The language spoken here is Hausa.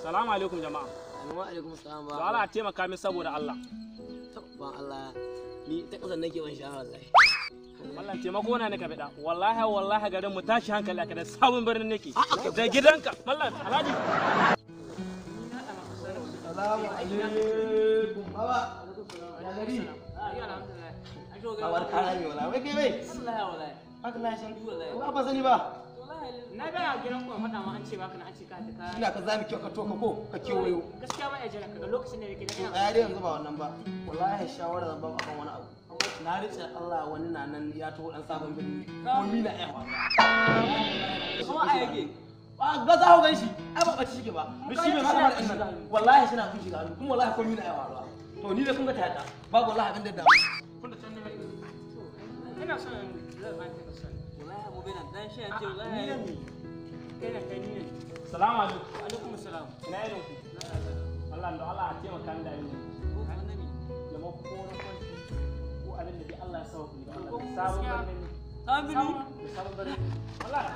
Salamu alaikum jama'a. Wa alaikum salam ba. To Allah taimaka min saboda Allah. Ba Allah ni ta kasan nake ban sha wallahi. Wallan taimako na ne ka bida. Wallahi wallahi garin mu tashi hankali aka da sabon birnin nake. Da gidanka. Mallan Alhaji. Salamu alaikum. Baba. Ya gari. Awar kara ne wala. Wai kai wai. Wallahi wallahi. Haka na shan. Ba ba sani ba. Na ga gidan ku faɗa ma an ce baka na an ce ka ta. Ina ka zami kyau ka to ka ko ka kewayo. Gaskiya ba ya jira ka ga lokacin da nake da ina. Tsaya dai yanzu ba wannan ba. Wallahi shawara zan ba ku akan wani abu. Na rice Allah wani na nan ya taho dan sabon birni. Ko mi na ya faru. Kuma a yake. Ba ga za ku gan shi. Ai ba bace shike ba. Shi mai magana da nan. Wallahi shi na kun shiga hannu kuma wallahi ko mi na ya faru. To ni da kun ga ta yadda. Babu wallahi abin da da. Kun da can ne. Ina son zan ba ta son. Wallahi mu bai dan shi an ce wallahi. Kai na kai ni ne. Salamu alaikum. Alaikum salam. Ina irin ku. Allah da Allah a taimaka min da abin da. Jama'a ko na kwanci ko abin da dai Allah ya sauke ni da Allah. Sabon birnin. Sabon birni. Sabon birni. Wallahi.